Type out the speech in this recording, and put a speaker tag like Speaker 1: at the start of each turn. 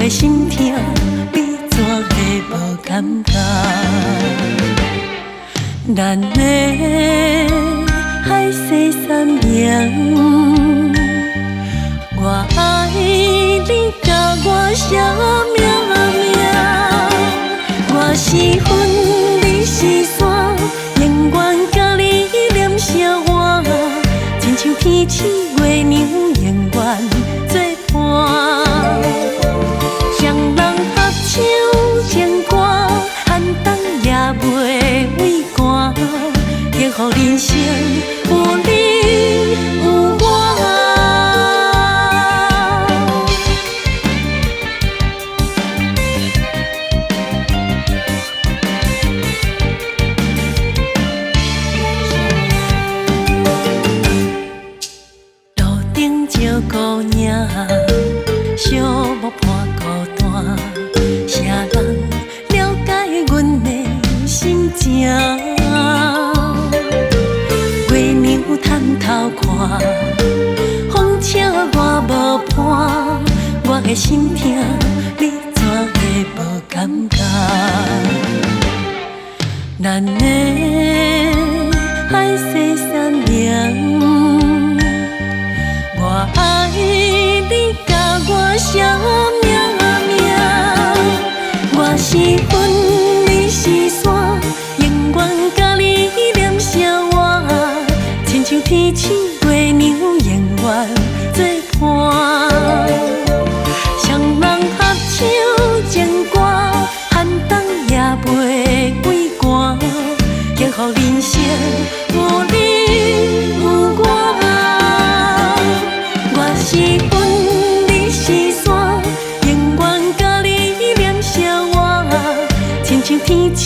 Speaker 1: 的心疼，你怎會無感覺？咱的海誓山盟，我愛你佮我寫命名。我是雲，你是山，永遠佮你連相活，親像天星月娘，永遠做伴。雙人合唱情歌，寒冬也袂畏寒。幸福人生有你有我。路頂照孤影，寂寞伴孤單，誰人了解阮的心情？月娘探頭看，風車我無伴，我的心疼，你怎會無感覺？咱的海誓山盟，我愛你佮我寫命名。我是雲，你是山，永遠佮你連相活，親像天星月娘，永遠做伴。雙人合唱情歌，寒冬也袂畏寒。幸福人生有你有我。我是雲，你是山，永遠佮你連相活，親像天星